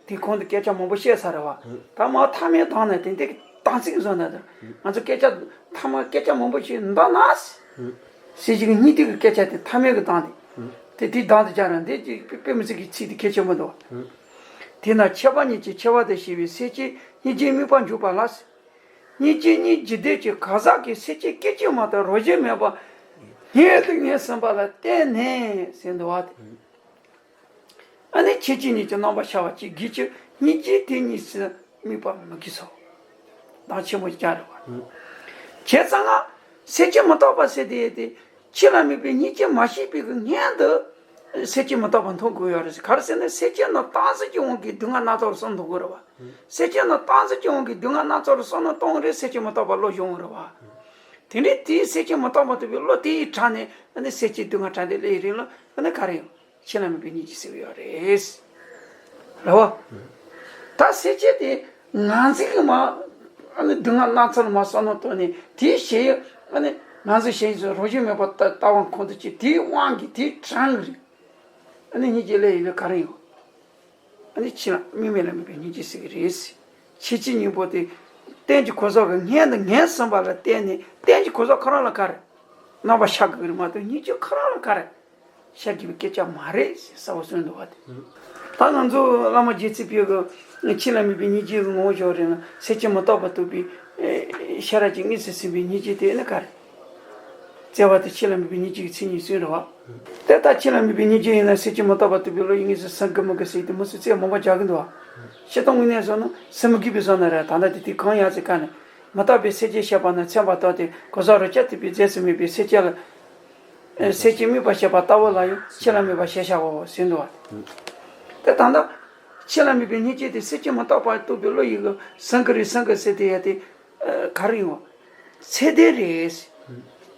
དེ་གོང་དུ་སྐད་ཆ་མང་པོ་བཤད་ཚར་རེད་བ། ད་མ་ཐ་མའི་གདངས་ནས་དེ་འདྲའི་གདངས་ཚིག་བཟོ་ན་ད་ང་ཚོ་སྐད་ཆ་ཐ་མ་སྐད་ཆ་མང་པོ་ཞིག་འདོན་ན། སྲིད་ཞིག་གཉིས་དུས་ཀྱི་སྐད་ཆ་དེ་ཐ་མའི་གི་གདངས་དེ། དེ་དེའི་གདངས་དེ་སྦྱར་ན་འདི་ཅིག་དཔེ་མི་སྲིད་ཀྱི་ཚིག་དེ་གལ་ཆེན་པོ་འདུག་དེས་ན་ཆེ་བ་ཉིད་ཀྱི་ཆེ་བ་དེ་ཤེས་པའི་སེམས་ཀྱིས་སྙིང་རྗེའི་དམིགས་པ་འཇུག་པ་ལ། སྙིང་རྗེ་སྙིང་རྗེ་དེ་ཀྱི་གང་ཟག་གི་སེམས་ཅན་སྐད་ཅིག་མ་གཏོགས་རང་བཞིན་མེད་པ། སྔོན་དུ་སྔོན་ཟིན་པ་ལ་བརྟེན་ནས་ཟེར་འདུག་བ་དེ། ཨ་ནི་ཁྱེད་ཀྱིས་ཉིད་ཀྱི་རྣམ་པར་ཤར་བ་གཅིག་གིས་ཀྱི་སྙིང་རྗེ་དེ་གཉིས་སུ་དམིགས་པ་མི་དགོས་སོ། གདངས་ཆེན་མོ་ཅིག་རེད་བ། བྱས་ཙང་ང་སེམས་ཅན་མི་རྟག་པ་ཟེར་དེ་ཡོད་དེ་ཆོས་ལ་དམིགས་པའི་སྙིང་རྗེ་མ་སྐྱེས་པའི་གི་སྔོན་དུ་སེམས་ཅན་མི་རྟག་པ་མཐོང་དགོས་ཡོད་རེད། ག་རེ་ཟེར་ན་སེམས་ཅན་ནི་སྟངས་འཛིན་གྱི་དབང་གིས་སྡུག་བསྔལ་སྣ་ཚོགས་ལ་སོམས་མཐོང་དགོས་རེད་བ། སེམས་ཅན་ནི་སྟངས་འཛིན་གྱི་དབང་གིས་སྡུག་བསྔལ་སྣ་ཚོགས་ལ་སོམས་ནས་གཏོང་རེད་སེམས་ཅན་མི་རྟག་པ་བློ་སྦྱོང་རེད་བ། དེ་འདྲའི་དེའི་སེམས་ཅན་མི་རྟག་པ་ཐུབ་པའི་བློ་དེ་ཡི་དྲངས་ནས་ཨ་ནི་སེམས་ཅན་སྡུག་བསྔལ་དྲངས་ཏེ་སླེབས་ཡི་རེད་ལ་ཨ་ནི་ག་རེ་ཡོང་། ཆོས་ལ་དམིགས་པའི་སྙིང་རྗེ་ཟེར་བ་ཡོད་རེད། རེད་བ། ད་སེམས་ཅན་དེ་ངར་འཛིན་གྱི་མ་ཨ་ནི་སྡུག་བསྔལ་སྣ་ཚོགས་ལ་མ་བསམ་བློ་གཏོང་ནས་དེའི་ཞེན་ཡུལ་ཨ་ནི་ངར་འཛིན་ཞེན་ཡུལ་རང་བཞིན་མེད་པ་ལྟ་བ་ཁོང་དུ་ཆུད་དེའི་དབང་གིས་དེའི་དྲན་གྱི་རེད། ཨ་ནི་སྙིང་རྗེ་སླེབས་ཡོད་པས་ག་རེ་ཡོང་། ཨ་ནི་ཆོས་ལ་དམིགས་མེད་ལ་དམིགས་པའི་སྙིང་རྗེ་ཟེར་གྱི་རེད། ཁྱེད་ཀྱི་སྙིང་པོ་དེ་རྟེན་གྱི་གོ་ས་གི་སྔོན་དུ་ངན་སོང་བ་ལ་བརྟེན་ནས་རྟེན་གྱི་གོ་ས་ཁོ་རང་ལ་ག་རེ། རྣམ་པར་ཤར་དགོས་ཀྱི་རེད་མ་གཏོགས་སྙིང་རྗེ་ཁོ་རང་ལ་ག་རེ། ཤར་དགོས་པའི་སྐད་ཆ་མ་རེད་ཟེར་གསལ་པོ་གསུངས་འདུག་བ་དེ། ད་ང་ཚོ་བླ་མ་རྗེ་བཙུན་པས་གི་ཆོས་ལ་དམིགས་པའི་སྙིང་རྗེ་གི་ངོ་བོ་ཞོག་རེད་ན་སེམས་ཅན་མི་རྟག་པ་རྟོགས་པའི་ཤེས་རབ་ཀྱི་དངོས་སུ་ཟིན་པའི་སྙིང་རྗེ་དེ་ནི་ག་རེ། བརྩེ་བ་དང་ཆོས་ལ་དམིགས་པའི་སྙིང་རྗེ་གི་མཚན་ཉིད་གསུངས་རེད་བ། དེ་ལྟར་ཆོས་ལ་དམིགས་པའི་སྙིང་རྗེ་ཡིན་ན་སེམས་ཅན་མི་རྟག་པ་རྟོགས་པའི་བློ་ཡི་དངོས་སུ་ཟིན་གི་མི་དགོས་ཟེར་ཏེ་མི་སུ་རྩོད་མང་པོ་རྒྱག་གི་འདུག་བ། སྤྱིར་བཏང་དངོས་གནས་བཟོ་ན་ཟིན་མི་དགོས་པའི་བཟོ་ན་རེད་ད་ལྟ་དེ་དུས་གང་ཡང་ཟེར་ག་ནས་མི་རྟག་པའི་སེམས་ཅན་ཤེས་པ་ན་མཚན་མ་རྟོགས་ཏེ་གོ་ས་རང་རྐྱ་ཐུབ་པའི་རྫས་སུ་མེད་པའི་སེམས་ཅན་ལ། སེམས་ཅན་དམིགས་པར་བྱེད་པ་ལྟ་བུ་ལ་ཡང་ཆོས་ལ་དམིགས་པ་ཞེས་བྱའོ་ཟེར་འདུག་བ། དེ་ད་ལྟ་ཆོས་ལ་དམིགས་པའི་སྙིང་རྗེ་དེ་སེམས་ཅན་མི་རྟག་པ་རྟོགས་པའི་བློ་ཡི་གི་ཟིན་གི་རེད་ཟིན་གི་ཟེར་དེ་ཡ་དེ་ག་རེ་ཡིན་བ། ཚད་ལྡན་རེད།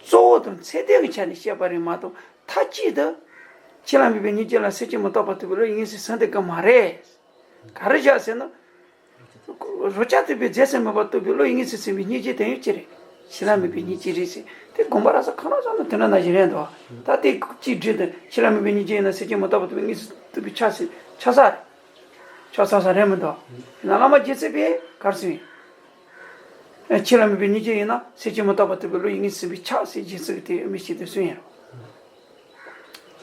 གཙོ་བོ་དང་ཚད་ལྡན་གྱི་ཆ་ནས་བཤད་པ་རེད་མ་གཏོགས་མཐའ་གཅིག་ཏུ། ཆོས་ལ་དམིགས་པའི་སྙིང་རྗེ་ལ་སེམས་ཅན་མི་རྟག་པ་རྟོགས་པའི་བློ་ཡི་དངོས་སུ་ཟིན་དེ་གི་མ་རེད། ག་རེ་བྱ་ཟེར་ན། རང་རྐྱ་ཐུབ་པའི་རྫས་སུ་མེད་པ་རྟོགས་པའི་བློ་ཡི་དངོས་སུ་ཟིན་པའི་སྙིང་རྗེ་དེ་ཡང་ཅི་རེད། ཆོས་ལ་མོས་པའི་སྙིང་རྗེ་རེད་ཟེར། དེ་དགོངས་པ་རབ་གསལ་ཁོ་རང་ཚོ་ནི་དེ་འདྲ་ནང་བཞིན་རེད་འདུག་ད་དེ་གཅིག་སྒྲིལ་དུ་ཆོས་ལ་མོས་པའི་སྙིང་རྗེ་ཡིན་ན་སེམས་ཅན་མི་རྟག་པ་ཐུབ་པའི་དངོས་སུ་ཐུབ་པའི་ཕྱག་ཟེར་ཕྱག་ས་རེད། ཕྱག་ས་ས་རེད་མི་འདུག་ཡིན་ན་བླ་མ་རྗེ་བཙུན་པས་ག་རེ་གསུངས་ཡིན། ཆོས་ལ་མོས་པའི་སྙིང་རྗེ་ཡིན་ན་སེམས་ཅན་མི་རྟག་པ་ཐུབ་པའི་བློ་ཡི་དངོས་སུ་ཐུབ་པའི་ཕྱག་ཟེར་རྗེ་བཙུན་གྱིས་དེ་མི་ཤེས་དེ་གསུངས་ཡིན་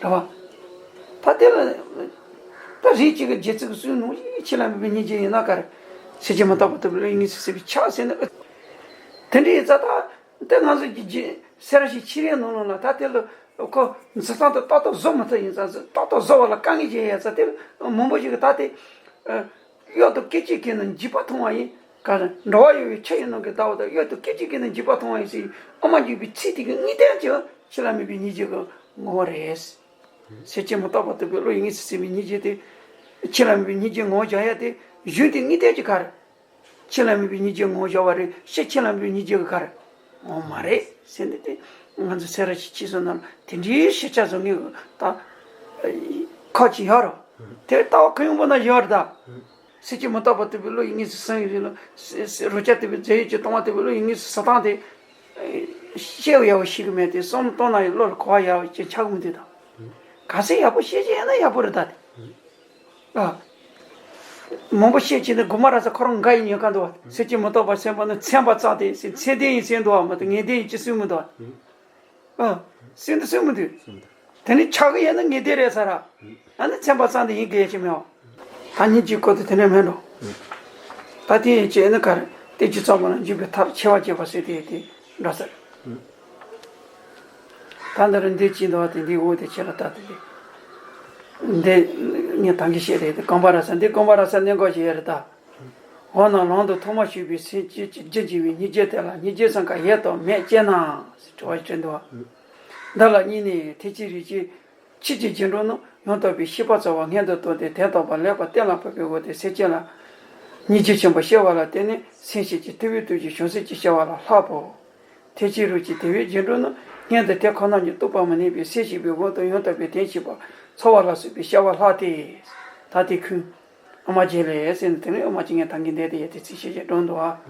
རོ། རེད་བ། ད་དེ་ལ་ད་རིགས་གཅིག་གི་རྗེ་བཙུན་གྱི་གསུང་ནང་བཞིན་ཆོས་ལ་མོས་པའི་སྙིང་རྗེ་ཡིན་ན་ག་རེ། སེམས་ཅན་མི་རྟག་པ་ཐུབ་པའི་བློ་ཡི་དངོས་སུ་ཐུབ་པའི་ཕྱག་ཟེར་ནས། དེ་འདྲའི་ཡིན་ཙང་ད་དེ་ང་ཚོ་གི་རྗེ་སེ་ར་བྱེས་ཆོས་རའི་ནང་ལོགས་ལ་ད་དེ་ལ་ཁོ་འཛིན་སྟངས་དེ་ཏག་ཏག་བཟོ་མི་ཐུབ་ཡིན་ཙང་ཏག་ཏག་བཟོ་བ་ལ་དཀའ་ངལ་ཅིག་ཡོད་ཙང་དེ་ལ་མང་པོ་ཞིག་གིས་ད་དེ། གཡོ་དང་སྐད་ཅིག་གིས་ནི་འཇིགས་པ་མཐོང་བ་ཡིན། ག་རེ། འགྲོ་བ་ཡོད་པའི་ཆུ་ཡི་ནང་གི་ཟླ་བ་དང་གཡོ་དང་སྐད་ཅིག་གིས་ནི་འཇིགས་པ་མཐོང་བ་ཡིན་ཟེར་དབུ་མ་འཇུག་པའི་ཚིག་དེ་གི་དངོས་བསྟན་གྱི་ཆོས་ལ་མོས་པའི་སྙིང་རྗེ་གི་ངོ་བོ་རེད། སེམས་ཅན་མི་རྟག་པ་ཐུབ་པའི་བློ་ཡི་དངོས་སུ་ཐུབ་པའི་སྙིང་རྗེ་དེ། ཆོས་ལ་མོས་པའི་སྙིང་རྗེ་ངོ་བོ་བཞག་ཡ་དེ་གཞུང་དེ་དངོས་བསྟན་གྱི་ག་རེ། ཆོས་ལ་མོས་པའི་སྙིང་རྗེ་ངོ་བོ་བཞག་པ་རེད། ཕྱིར་ཆོས་ལ་མོས་པའི་སྙིང་རྗེ་གི་ག་རེ་ངོ་བོ་མ་རེད་ཟེར་ནས་དེ་ང་ཚོ་སེ་ར་བྱེས་ཆོས་གསུང་ནང་ལ་དེ་འདྲའི་ཤེས་བྱ་བཟོ་མཁན་གི་ད་ཁག་ཅིག་ཡོད་རེད། དེ་ལྟ་བ་གང་ཡོང་པོ་ན་ཡོད་རེད་ད། སེམས་ཅན་མི་རྟག་པ་ཐུབ་པའི་བློ་ཡི་དངོས་སུ་ཟིན་ཡོད་ལ། རོལ་ཆ་ཐུབ་པའི་རྫས་ཡོད་ཀྱི་སྟོང་པ་ཐུབ་པའི་བློ་ཡི་དངོས་སུ་ཟིན་སྟངས་དེ། ཤེས་ཡག་པོ་ཤེས་ཀྱི་མེད་དེ་བསམ་བློ་གཏོང་ན་ཡང་བློ་ལ་གོ་བ་ཡག་པོ་ཅིག་ཆགས་ཀྱི་མི་འདུག་ད། གལ་སྲིད་ཡག་པོ་ཤེས་ཀྱི་ཡོད་ན་ཡག་པོ་རེད་ད་དེ། ཨ། མང་པོ་བཤད་ཀྱི་འདུག་དགོངས་པ་རབ་གསལ་ཁོ་རང་འགའ་ཡི་ཉེན་ཁ་འདུག་བ། སེམས་ཅན་མི་རྟག་པ་སེམས་པ་ནི་མཚན་པ་ཙམ་དེ་ཟེར་མཚན་ལྡན་ཡིན་ཟེར་འདུག་བ། མ་གཏོགས་ངེས་ལྡན་ཡིན་ཅི་གསུང་མི་འདུག་བ། ཨ། སེམས་འདི་སེམས་མི་འདུག་སེམས་འདི། དེ་ནི་ཆགས་ཀྱི་ཡོད་ན་ངེས་བདེ་རེད་ཟེར་ར། ཨ་ནི་མཚན་པ་ཙམ་དེ་ཡིན་དགོས་ཀྱི་མེད་པ། ད་སྙིང་རྗེའི་སྐོར་དེ་དེ་ནས་མེད་འགྲོ། ད་དེ་ཡིན་ཅེས་ནི་གར་བསྟན་བཅོས་གཙང་མ་ལ་འཇུག་པའི་ཐབས་ཆེ་བ་བྱེད་པ་ཟེར་དེ་དེ་འདྲ་ཟེར། ད་འདི་རུ་འདི་ཅི་འདུག་བ་དེ་འདིའི་འོག་དེ་ཁྱེད་ལ་ལྟ་དེ་དེ། འདི་ངས་ད་གིན་བཤད་རེད་དེ་དགོངས་པ་རབ་གསལ་འདི་དགོངས་པ་རབ་གསལ་གནད་འགག་ཅིག་ཡོད་རེད་ད། འོ་ན་ལམ་དུ་ཐོག་མར་ཞུགས་པའི་སེམས་ཅན་གྱི་རྒྱུད་འབྱེད་པའི་སྙིང་རྗེ་དེ་ལ་སྙིང་རྗེ་སེམས་ཀ་ཡོད་དམ་མེད་ཅེ་ན། དྲི་བ་དྲིས་འདུག་འདི་ལ་གཉིས་ནི་ཐེག་ཆེན་རིགས་ཀྱི་ཆོས་ཀྱི་རྗེས་འགྲོ་ནི་ཡང་དག་པའི་ཤེས་པ་རྩ་བ་སྔོན་དུ་བཏོན་ཏེ་དོན་དམ་པར་ལེགས་པར་གཏན་ལ་ཕབ་པའི་འོག་ཏུ་སེམས་ཅན་ལ་སྙིང་རྗེ་ཆེན་པོ་སྐྱེ་བ་ལ་བརྟེན་ནས་སེམས་ཅན་གྱི་ཐུབ་པའི་ཐུགས་ཀྱི་བྱང་སེམས་ཀྱི་སྐྱེ་བ་ལ་ལྷག་པོ། ཐེག་ཆེན་རིགས་ཀྱི་དེ་བས་རྗེས་འགྲོ་ནི་སྔོན་དུ་དེ་ཁོ་ན་ཉིད་རྟོགས་པ་མི་གནས་པའི་སེམས་བསྐྱེད་པའི་དབང་དུ་ཡང་དག་པའི་དོན་བྱེད་པ་ཚོར་བ་ལ་སོགས་པའི་སྐྱེ་བ་ལྷག་སྟེ། ད་དེ་ཁུངས། ཨ་མ་རྗེ་ལས་ཟེར་ནས་དེ་ནས་ཨ་མ་རྗེ་ངས་ད་གིན་འདས་དེ་ཡས་དེ་ཚིག་ཤད་ཤད་འགྲོ་འདུག་ཨ།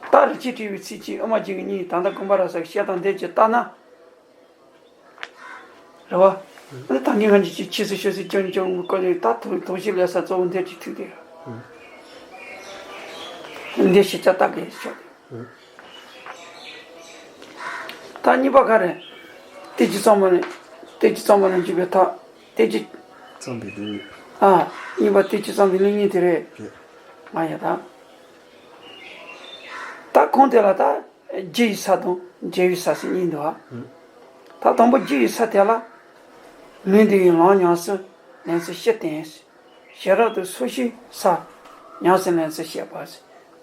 ད་རིགས་ཀྱི་དྲི་བའི་ཚིག་གཅིག་ཨ་མ་རྗེ་གི་གཉིས་ད་ལྟ་དགོངས་པ་རབ་གསལ་བཤད་སྟངས་འདི་ཅིག་ལྟ་ན། རེད་བ། ཨ་ནི་ད་གིན་ང་ཅི་ཅི་ཆི་སི་ཤོ་སི་ཅོ་ཉི་ཅོ་ངུ་ཀོ་ལི་ད་ཐུག་ཐུག་ཤི་ལས་ས་གཙོ་བོ་འདི་ཅིག་ཐུག་དེ། འདི་ཤི་ཆ་ལྟ་གི་ཤོག་ད་གཉིས་པ་ག་རེ། བསྟན་བཅོས་གཙང་མ་ནས། བསྟན་བཅོས་གཙང་མ་ནས་འཇུག་པའི་ཐབས། བསྟན་བཅོས། གཙང་པའི་ལུགས། ཨ། གཉིས་པ་བསྟན་བཅོས་གཙང་པའི་ལུགས་གཉིས་དེ་རེད། རེད། ང་ཡ་ད། ད་ཁོང་དེ་ལ་ད། རྒྱུ་ཡི་ས་དང་འབྲས་བུའི་ས་ཟེར་གཉིས་འདུག་ཨ། ད་དང་པོ་རྒྱུ་ཡི་ས་དེ་ལ། ལུས་འདི་ཡི་ལམ་ཉམས་སུ་ལེན་ཚུལ་ཕྱིར་བསྟན། ཤེས་རབ་ཏུ་སོ་སྐྱེའི་ས། ཉམས་སུ་ལེན་ཚུལ་བཤད་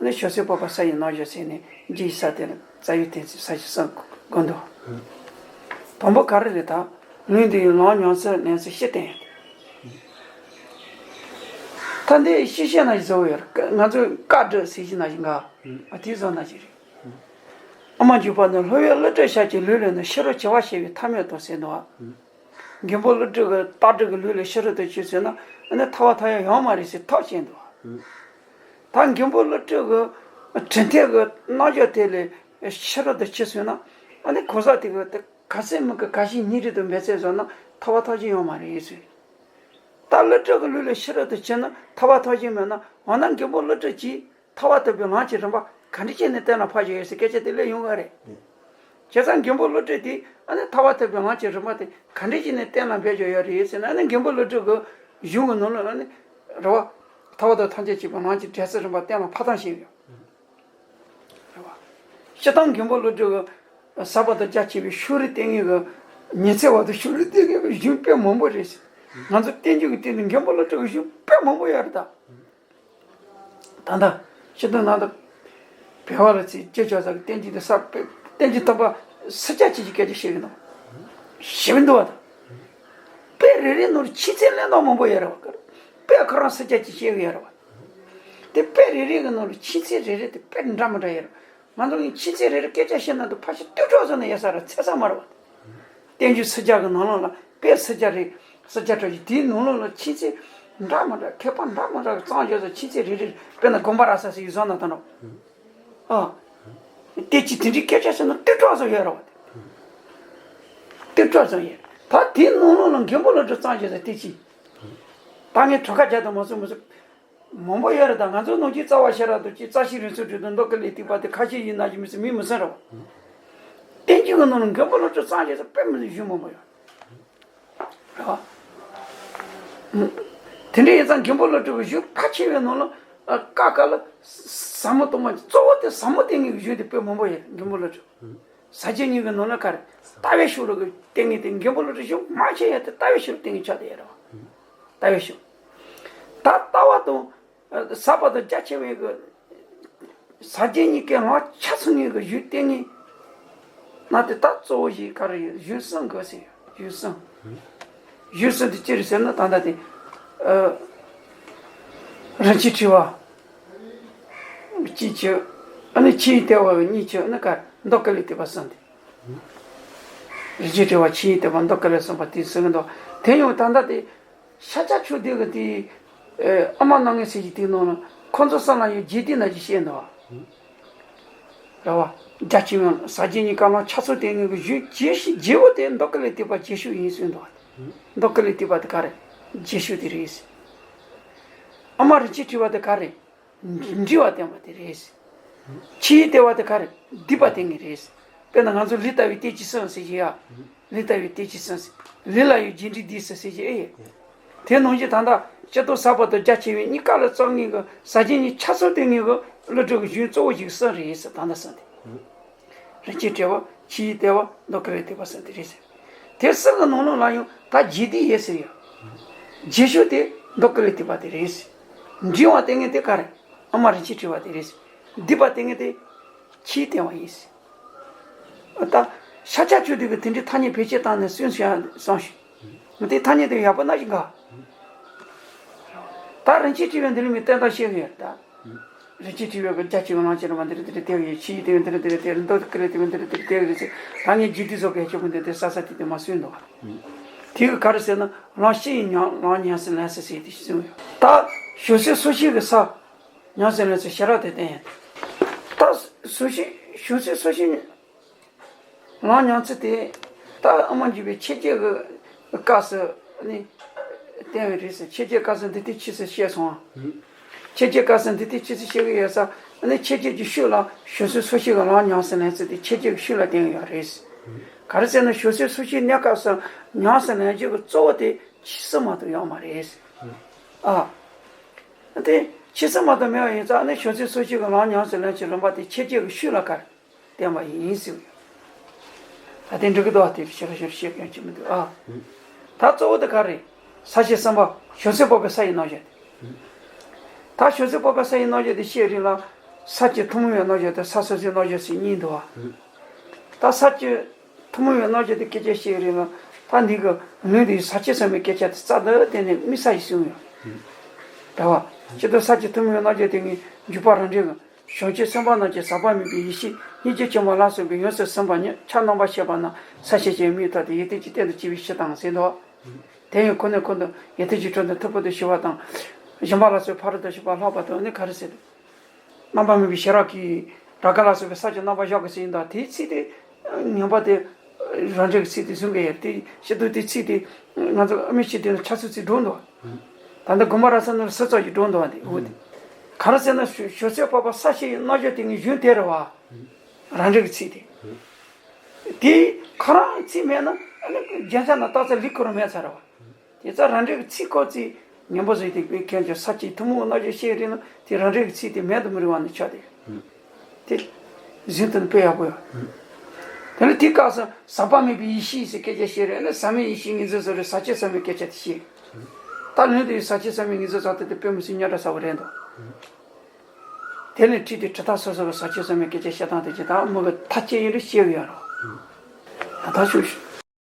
པ། ནི་ཆོས་སྲིད་པ་པ་ས་ཡི་རྣལ་འབྱོར་ཟེར་ནས་རྒྱུ་ཡི་ས་དེ་ལ་རྩ་བའི་གཏན་ཚིགས་ས་བཞི་གསུམ་དགོས་འདུག་དང་པོ་ག་རེ་རེད་ད། ལུས་འདི་ཡི་ལམ་ཉམས་སུ་ལེན་ཚུལ་ཕྱིར་བསྟན། ད་འདི་ཤེས་བཤད་ན་བཟོ་ཡོད་ང་ཚོས་བཀའ་སྒྲུབ་ཟེར་གྱི་ན་བཞིན་ག་ཨ་དེ་བཟོ་ན་བཞིན་རེད། ཨ་མ་འཇུག་པ་ནི་སློབ་དཔོན་ཀླུ་སྒྲུབ་ཞབས་ཀྱི་ལུས་ལས་ནི་ཤེས་རབ་བྱེ་བ་ཤེས་པའི་ཐབས་མེད་དོ་ཟེར་འདུག་མགོན་པོ་ཀླུ་སྒྲུབ་ཀྱི་རྟ་སྒྲུབ་ཀྱི་ལུས་ལས་ཤེས་རབ་ཏུ་སྐྱེས་ཟེར་ན་ཨ་ནི་ཐར་བ་ཐོབ་ཡ་ཡོད་མ་རེད་ཟེར་ཐག་བཅད་འདུག་ད་མགོན་པོ་ཀླུ་སྒྲུབ་ཀྱི་དྲན་རྟེན་གྱི་རྣལ་འབྱོར་དེ་ལས་ཤེས་རབ་ཏུ་སྐྱེས་ཟེར་ན་ཨ་ནི་གོ་ས་དེ་གི་དེ་ག་ཚད་མི་གི་ག་ཤེད་ཉིད་རེད་དུ་འབད་ཚད་བཟོ་ན་ཐར་བ་ཐོབ་ཀྱི་ཡོད་མ་རེད་ཟེར། ད་ཀླུ་སྒྲུབ་ཀྱི་ལུས་ལས་ཤེས་རབ་ཏུ་སྐྱེས་ན་ཐར་བ་ཐོབ་ཀྱི་མེད་ན་འོ་ན་མགོན་པོ་ཀླུ་སྒྲུབ་ཀྱིས། ཐར་པ་ཐོབ་པའི་ལམ་གྱི་རིམ་པ་ག་འདྲ་བྱས་ནས་གཏན་ལ་ཕབ་ཀྱི་ཡོད་ཟེར་སྐད་ཆ་དེ་སླེབས་ཡོང་གི་རེད། བྱས་ཙང་མགོན་པོ་ཀླུ་སྒྲུབ་དེ་ཨ་ནི་ཐར་པ་ཐོབ་པའི་ལམ་གྱི་རིམ་པ་དེ་ག་འདྲ་བྱས་ནས་གཏན་ལ་འབེབས་ཀྱི་ཡོད་རེད་ཟེར་ན་ཨ་ནི་མགོན་པོ་ཀླུ་སྒྲུབ་ཀྱི་གཞུང་གི་ནང་ལ་ཨ་ནི་རེད་བ། ཐར་པ་དང་ཐམས་ཅད་མཁྱེན་པའི་ལམ་གྱི་འབྲས་རྩི་རིམ་པ་གཏན་ལ་ཕབ་སྟངས་ཤིག་ཡོད། རེད་བ། སྤྱིར་བཏང་མགོན་པོ་ཀླུ་སྒྲུབ་ཀྱི་ཟབ་པ་དང་རྒྱ་ཆེ་བའི་ཕྱོགས་རིས་བསྟན་མཁན་གྱི་ཉི་ཚེ་བ་དང་ཕྱོགས་རིས་བསྟན་མཁན་གྱི་གཞུང་དཔེ་མང་པོ་རེད། ང་ཚོ་བསྟན་བཅོས་ཀྱི་སྟེང་དུ་མགོན་པོ་ཀླུ་སྒྲུབ་ཀྱི་གཞུང་དཔེ་མང་པོ་ཡོད་རེད་ད། ད་ལྟ་སྤྱི་དོན་ནང་དུ་བོད་པ་ལ་ཚིག་སྐྱེས་ཆོག་ས་གི་བསྟན་བཅོས་དེ་ས་དཔེ་བསྟན་བཅོས་དམ་པ་སུ་ཆ་ཅིག་གིས་སྐད་ཆ་བཤད་གི་འདུག་ཞེ་པོ་འདུག་བ་དང་། དཔེ་རེ་རེ་ནང་ལ་ཆོས་ཚན་གླེང་སྟངས་མང་པོ་ཡོད་རེད་བ། དཔེ་ཁོ་རང་སུ་ཆ་ཅིག་བཤད་གི་ཡོད་རེད་བ། དེ་དཔེ་རེ་རེ་གི་ནང་ལ་ཆོས་ཚན་རེ་རེ་དེ་དཔེ་འདྲ་མི་འདྲ་ཡོད་རེད། ང་ཚོ་གི་ཆོས་ཚན་རེ་རེ་སྐད་ཆ་བཤད་ན་དུ་ཕལ་ཆེར་ལྟོས་གྲོགས་ཚོ་ནས་ཡོད་ས་ར་ཚད་ས་མ་རེད་བ། བསྟན་བཅོས་སུམ་བརྒྱ་གི་ནང་ལོགས་ལ་དཔེ་སུམ་བརྒྱ་རེ་སུམ་བརྒྱ་ཕྲག་བཞི་དེའི་ནང་ལོགས་ལ་ཆོས་ཚན་འདྲ་མི་འདྲ་མཁས་པ་འདྲ་མི་འདྲ་གི་གཙང་བྱས་སོ་ཆོས་ཚན་རེ་རེ་དཔེར་ན་དགོངས་པ་རབ་གསལ་ཟེར་ཡོད་བཟོ་ན་ད་ནོ། ཨ། བསྟན་བཅོས་དེ་འདྲའི་སྐད་ཆ་བཤད་ན་ཏི་ཀྲོག་ཙམ་ཡོད་རེད་བ། ཏི་ཀྲོག་ཙམ་ཡོད། ད་དེའི་ནང་ལོགས་ལ་མགོན་པོ་བློ་གྲོས་གཙང་རྒྱལ་ཟེར་བསྟན་བཅོས། ད་ངས་གྲངས་ཀ་བརྒྱབ་དང་མ་སོང་མ་སོང་། མང་པོ་ཡོད་རེད། ད་ང་ཚོའི་ནང་གི་རྩ་བ་ཤེས་རབ་རྡོ་རྗེ། རྩ་ཤེས་རིག་འཛིན་གྲོལ་སྡུད། མདོ་ཀུན་ལས་བཏུས་པ་དེ་ཁ་ཤས་ཡིན་ན་ཡང་མི་སྲིད་མི་མི་སྲིད་རེད་བ། བསྟན་བཅོས་ཀྱི་ནང་ལ་མགོན་པོ་བློ་གྲོས་གཙང་རྒྱལ་ཟེར་དཔེ་མི་སྲིད་ཞུ་མང་པོ་ཡོད་རེད་བ། དེ་འདྲ་ཡིན་ཙང་མགོན་པོ་བློ་གྲོས་ཀྱི་གཞུང་ཕལ་ཆེ་བའི་ནང་ལ་ཨ་ཀ་ཁ་ལ་ཟབ་མོ་སྟོང་པ་གཙོ་བོ་དེ་ཟབ་མོ་བསྟན་ངེས་ཀྱི་གཞུང་དེ་དཔེ་མང་པོ་ཡོད་རེད། མགོན་པོ་བློ་གྲོས། ཟབ་རྒྱས་གཉིས་ཀྱི་ནང་ལ་ག་རེ། ལྟ་བའི་ཕྱོགས་ལ་གི་བསྟན་ངེས་དེ་མགོན་པོ་བློ་གྲོས་གཞུང་མང་ཆེ་ཡོད་དེ་ལྟ་བའི་ཕྱོགས་ལ་བསྟན་ངེས་ཆགས་བསྡད་ཡོད་རེད་བ། ལྟ་བའི་ཕྱོགས། ད་ལྟ་བ་དང་ཟབ་པ་དང་རྒྱ་ཆེ་བའི་གི་ཟབ་རྒྱས་གཉིས་ཀའི་ལམ་ཆ་ཚང་ངེས་ཀྱི་གཞུང་བསྟན་ངེས་ན་དེ་ད་གཙོ་བོ་ཞིག་ག་རེ་ཡོད། གཞུང་གསུམ་དགོས་ཟེར་ཡོད། གཞུང་གསུམ། གཞུང་གསུམ་དེ་ཅི་རེད་ཟེར་ན་ད་ལྟ་དེ་ཨ་རིན་ཆེན་ཕྲེང་བ་གཅིག་བྱས། ཨ་ནི་ཆོས་དབྱིངས་བསྟོད་པ་གཉིས་བྱས། ཨ་ནི་ག་རེ་མདོ་ཀུན་ལས་བཏུས་པ་གསུམ་དེ། རིན་ཆེན་ཕྲེང་བ་ཆོས་དབྱིངས་བསྟོད་པ་མདོ་ཀུན་ལས་གསུམ་པ་དེ་གསུམ་གྱི་མདོ། དེ་ཡང་ད་ལྟ་དེ་ཤཱཀྱ་མཆོག་ལྡན་གྱི་དེ་ཨ་དམར་སྣང་བརྙན་ཟེར་གྱི་དེའི་ནང་ལ་ཁོང་ཚོ་གསུམ་ལ་ཡང་རྗེས་ཟློས་ནང་བཞིན་བཤད་འདུག་བ། རེད་བ། རྒྱ་ཆེ་བའི་ཟབ་རྒྱས་གཉིས་ཀ་ལམ་ཆ་ཚང་བསྟན་ངེས་ཀྱི་གཞུང་རྗེས་ཤོས་རྗེ་བོ་དེ་མདོ་ཀུན་ལས་བཏུས་པ་རྗེས་ཤོས་ཡིན་གསུངས་འདུག་བ། མདོ་ཀུན་ལས་བཏུས་པ་དེ་ག་རེ། རྗེས་ཤོས་དེ་རེད། ཨ་དམར་རིན་ཆེན་ཕྲེང་བ་དེ་ག་རེ། འབྲིང་བ་བསྟན་པ་དེ་རེད། ཆོས་དབྱིངས་བསྟོད་པ་དེ་ག་རེ། སྡུད་པ་བསྟན་ངེས་རེད། དཔེར་ན་ང་ཚོ་ལུས་ལྟ་བུའི་བསྟན་བཅོས་གསུམ་ཟེར་གྱི་ཡ། ལུས་ལྟ་བུའི་བསྟན་བཅོས་གསུམ་ཟེར། ལུས་ལ་ཡང་རྗེས་འབྲིང་བསྡུས་སོ་ཟེར་གྱི་ཨེ་ཡོད། དེ་ནང་བཞིན་ད་ལྟ་སྤྱིར་བཏང་ཟབ་པ་དང་རྒྱ་ཆེ་བའི་གཉིས་ཀ་ལ་གཙང་ངེས་ཀྱི་ཟབ་རྒྱས་གཉིས་ཆ་ཚང་བསྟན་ངེས་ཀྱི་བློ་གྲོས་ཀྱི་གཞུང་གཙོ་བོ་ཞིག་གསུམ་རེད་ཟེར། ད་ལྟ་གསུམ་དེ། རིན་ཆེན་ཕྲེང་བ། ཆོས་དབྱིངས་བསྟོད་པ། མདོ་ཀུན་ལས་བཏུས་པ་གསུམ་དེ་རེད་ཟེར། དེ་གསུམ་གྱི་ནང་ལོགས་ལ་ཡང་ད་རྗེས་ཟློས་ཡོད་ཟེར་ཡ། རྗེས་ཤོས་དེ་མདོ་ཀུན་ལས་བཏུས་པ་དེ་རེད་ཟེར། འབྲིང་བ་བསྟན་ངེས་དེ་ག་རེ། ཨ་དམར་རིན་ཆེན་ཕྲེང་བ་དེ་རེད་ཟེར། སྡུད་པ་བསྟན་ངེས་དེ་ཆོས་དབྱིངས་བསྟོད་པ་ཡིན་ཟེར། ད་ཤཱཀྱ་མཆོག་ལྡན་གྱིས་དེ་འདྲའི་ཐ་སྙད་བེད་སྤྱོད་བཏང་ནས་གསུངས་ཤག་གསུངས་ཤིང་། དེ་ཐ་སྙད་དེ་ཡག་པོ་ན་ཞིག་ག་ད་རིན་ཆེན་ཕྲེང་བའི་འདི་ལ་མི་བསྟན་སྟངས་ཤེས་ཀྱི་ཡོད་ད། རིན་ཆེན་ཕྲེང་བའི་རྒྱ་ཆེ་བའི་ལམ་ཆེན་རྣམ་པ་འདི་རེད་འདི་རེད་དེ་ཡོད། ཆོས་དབྱིངས་བསྟོད་པའི་འདི་རེད་འདི་རེད་དེ་རེད། མདོ་ཀུན་ལས་བཏུས་པའི་འདི་རེད་འདི་རེད་དེ་རེད་ཟེར། ད་ངས་རྗེས་ཟློས་བཟོ་དགོས་ཆོག་གི་འདུག་དེ་ས་ས་དེ་དེ་མ་གསུངས་འདུག་དེ་གི་ག་རེ་ཟེར་ན་ལམ་སྤྱི་ཡི་ཉམས་ལམ་ཉམས་སུ་ལེན་ཚུལ་ཟེར་དེ་གསུངས་ཡོད། ད་ཞོ་ཟོས་སོ་སྐྱེ་གི་ས་ཉམས་སུ་ལེན་ཚུལ་ཞེ་དྲག་དེ་བསྟན་ཡོད། ད་སོ་སྐྱེ་ཞོ་ཟོས་སོ་སྐྱེ་ལམ་ཉམས་ཚུལ་དེ་ད་ཨ་མ་འཇུག་པའི་མཆེད་བརྗོད་ཀྱི་སྐབས་སུ་ནི་བསྟན་པ་རེད་ཟེར། མཆེད་བརྗོད་སྐབས་སུ་འདི་ལྟའི་ཕྱིས་སུ་བཤད་སོང་། མཆེད་བརྗོད་སྐབས་སུ་འདི་ལྟའི་ཕྱིས་སུ་བཤད་ཀྱི་ཡོད་ས་ནི་མཆེད་བརྗོད་ཀྱི་ཤུལ་ལ་ཞོ་ཟོས་སོ་སྐྱེ་གི་ལམ་ཉམས་སུ་ལེན་ཚུལ་དེ་མཆེད་བརྗོད་ཀྱི་ཤུལ་ལ་བསྟན་ཡོད་རེད། ག་རེ་ཟེར་ན་ཞོ་ཟོས་སོ་སྐྱེ་གནས་སྐབས་སུ་ཉམས་སུ་ལེན་རྒྱུ་གི་གཙོ་བོ་དེ་ཕྱིས་སུ་མ་གཏོགས་ཡོད་མ་རེད། ཨ། དེ་ཕྱིས་སུ་མ་གཏོགས་མེད་པ་ཡིན་ཙང་ནི་ཞོ་ཟོས་སོ་སྐྱེ་གི་ལམ་ཉམས་སུ་ལེན་ཚུལ་རིམ་པ་དེ་མཆེད་བརྗོད་ཀྱི་ཤུལ་ལ་ག་རེ། བསྟན་པ་ཡིན་ཟེར་བ་ཡོད། ད་དེ་འགྲིག་གི་འདུག་བ། དེ་ཞེ་དྲག་ཞེ་དྲག་བཤད་མཁན་ཅིག་མི་འདུག་ཨ། ད་གཙོ་བོ་དེ་ག་རེ། ས་བཅད་གསུམ་པ་ཞོ་ཟོས་སྤོབས་པའི་ས་ཡི་རྣམ་གཞག་དེ། ད་ཞོ་ཟོས་སྤོབས་པའི་ས་ཡི་རྣམ་གཞག་དེ་བཤད་རིང་ལ་ས་བཅད་ཐུན་མོང་བའི་རྣམ་གཞག་དང་ས་སོ་སོའི་རྣམ་གཞག་ཟེར་གཉིས་འདུག་བ། ད་ས་བཅད་ཐུན་མོང་བའི་རྣམ་གཞག་དེ་སྐད་ཆ་བཤད་རིང་ལ་ད་འདི་གི་ལུང་དེའི་ས་བཅད་གསུམ་པའི་སྐད་ཆ་དེ་རྩ་དང་གཏན་ནས་དམིགས་བསལ་ཞིག་གསུངས་ཡོད། རེད་བ། སྤྱིར་བཏང་ས་བཅད་ཐུན་མོང་བའི་རྣམ་གཞག་དེ་ངས་འཇུག་པ་རང་འགྲེལ་གི་བྱང་ཆུབ་སེམས་དཔའ་རྣམས་ཀྱི་ཟག་པ་མེད་པའི་ཡེ་ཤེས་སྙིང་རྗེ་ཆེན་པོ་ལ་སོགས་པའི་ཡོངས་སུ་ཟིན་པ་ཉིད་ཆ་རྣམ་པར་ཤེས་པ་རྣམས་ས་བཅད་ཅན་མིའི་ཐོག་ཏུ་ཡོན་ཏན་གྱི་རྟེན་དུ་བྱེད་པའི་ཕྱིར་དང་ཟེར་འདུག་དེ་ཡང་ཁོ་ནས་ཁོ་ནས་ཡོན་ཏན་གྱི་དྲུང་དུ་ཐུབ་པ་དུ་ཞི་བ་དང་། སྦྱིན་པ་ལ་སོགས་ཕ་རོལ་ཏུ་ཕྱིན་པ་ལྷག་པ་དང་ནི་ག་རེ་ཟེར། རྣམ་པ་སྨིན་པའི་ཤེས་རབ་ཀྱིས་རང་ག་ལ་སོགས་པའི་ས་བཅད་རྣམ་པར་གཞག་དགོས་ཟེར་ཡིན་ད་དེའི་ཚིག་དེ་ངན་པ་དེ་རང་འགྲེལ་གྱི་ཚིག་དེ་བཟུང་གི་ཡོད་དེ་ཕྱི་དུ་དེ་ཚིག་དེ་ང་ཚོ་ཨ་མི་ཆོས་དེ་ལ་ཆ་ཚུལ་ཚིག་འགྲོ་འདུག་ད་ལྟ་དགོན་པ་ར་ས་ནོར་སི་ཚོགས་ཀྱི་འགྲོ་འདུག་བ་འདི་འུ་དེ། ག་རེ་ཟེར་ན་ཞོ་ཞོ་ཟོས་སྤོབས་པ་ས་བཅད་ཀྱི་རྣམ་གཞག་དེ་ངའི་གཞུང་དེ་རེད་བ། རང་འགྲེལ་གྱི་ཚིག་དེ། དེ་ཁོ་རང་གི་ཚིག་མེད་ན་ཨ་ནི་རྒྱན་ཆ་ན་རྟགས་གསལ་ལེགས་ཁོ་རང་མེད་ཚར་བ། དེ་ཚོ་རང་འགྲེལ་གྱི་ཚིག་ཁོ་ཚིག་ངན་པ་བཟོས་ཏེ་དཔེ་མཁན་གྱི་ས་བཅད་ཐུན་མོང་གི་རྣམ་གཞག་བཤད་རེད་ན་དེ་རང་འགྲེལ་གྱི་ཚིག་དེ་མེད་དུ་མི་རུང་བ་ནི་ཆགས་ཏེ། དེ་གཞན་དུ་ནི་དཔེ་ཡག་པོ་ཡོད། དེ་ནི་དེའི་སྐབས་སུ་ཟག་པ་མེད་པའི་ཡེ་ཤེས་ཟེར་སྐད་ཆ་བཤད་རེད་ན་ཟག་མེད་ཡེ་ཤེས་ངོས་འཛིན་བཟོ་རེད། ཟག་བཅས་ཟག་མེད་སྐད་ཆ་དེ་བཤད། ད་ལན་དུ་ཡི་ཟག་བཅས་ཟག་མེད་ངོས་འཛིན་བཟོ་ཐུབ་དེ་དཔེ་མི་སྲིད་རྙོག་དྲ་ཚ་བོ་རེད་འདུག་དེ་ལས་ཁྲིད་དེ་གྲུབ་མཐའ་སོ་སོ་གི་ཟག་བཅས་ཟག་མེད་སྐད་ཆ་བཤད་སྟངས་དེ་ཇི་ལྟར་མི་གི་མཐའ་སྐྱེལ་ཡིན་རུང་ཤེས་གི་ཡོད་རོགས། ད་ལྟ་ཞུ་ཞུ།